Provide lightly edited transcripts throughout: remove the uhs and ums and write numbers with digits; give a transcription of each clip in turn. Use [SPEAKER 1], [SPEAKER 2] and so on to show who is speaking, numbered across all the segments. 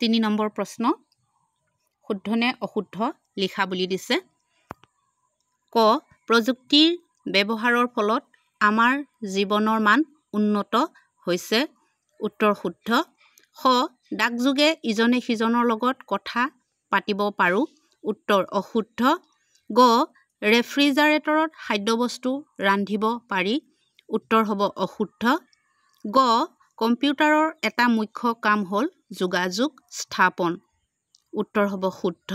[SPEAKER 1] 3 number প্ৰশ্ন, শুদ্ধ নে অশুদ্ধ লিখা বুলি দিছে। ক, প্ৰযুক্তিৰ ব্যৱহাৰৰ ফলত আমাৰ জীৱনৰ মান উন্নত হৈছে। উত্তৰ শুদ্ধ। খ, ডাকযোগে ইজনে সিজনৰ লগত কথা পাতিব পাৰোঁ। উত্তৰ অশুদ্ধ। গ, ৰেফ্ৰিজাৰেটৰত খাদ্যবস্তু ৰান্ধিব পাৰি। উত্তৰ হ'ব অশুদ্ধ। গ, কম্পিউটাৰৰ এটা মুখ্য কাম হ'ল যোগাযোগ স্থাপন। উত্তৰ হ'ব শুদ্ধ।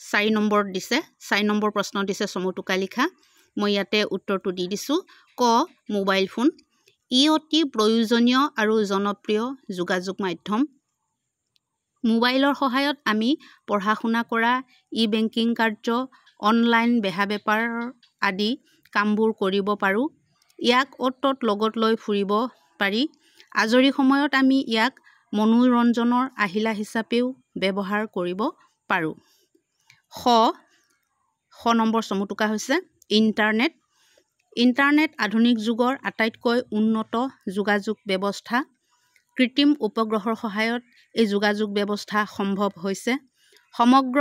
[SPEAKER 1] 4 নম্বৰত দিছে, 4 নম্বৰ প্ৰশ্ন দিছে চমুটোকা লিখা। মই ইয়াতে উত্তৰটো দি দিছোঁ। ক, মোবাইল ফোন ই অতি প্ৰয়োজনীয় আৰু জনপ্ৰিয় যোগাযোগ মাধ্যম। মোবাইলৰ সহায়ত আমি পঢ়া শুনা কৰা, ই বেংকিং কাৰ্য, অনলাইন বেহা বেপাৰ আদি কামবোৰ কৰিব পাৰোঁ। ইয়াক অ'ত ত'ত লগত লৈ ফুৰিব পাৰি। আজৰি সময়ত আমি ইয়াক মনোৰঞ্জনৰ আহিলা হিচাপেও ব্যৱহাৰ কৰিব পাৰোঁ। খ, খ নম্বৰ চমুটোকা হৈছে ইণ্টাৰনেট। ইণ্টাৰনেট আধুনিক যুগৰ আটাইতকৈ উন্নত যোগাযোগ ব্যৱস্থা। কৃত্ৰিম উপগ্ৰহৰ সহায়ত এই যোগাযোগ ব্যৱস্থা সম্ভৱ হৈছে। সমগ্ৰ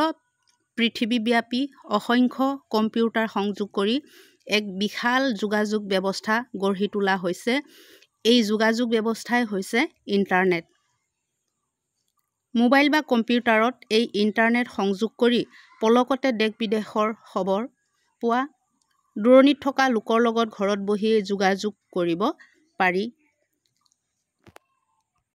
[SPEAKER 1] পৃথিৱীব্যাপী অসংখ্য কম্পিউটাৰ সংযোগ কৰি এক বিশাল যোগাযোগ ব্যৱস্থা গঢ়ি তোলা হৈছে। এই যোগাযোগ ব্যৱস্থাই হৈছে ইণ্টাৰনেট। মোবাইল বা কম্পিউটাৰত এই ইণ্টাৰনেট সংযোগ কৰি পলকতে দেশ বিদেশৰ খবৰ পোৱা, দূৰণিত থকা লোকৰ লগত ঘৰত বহিয়ে যোগাযোগ কৰিব পাৰি।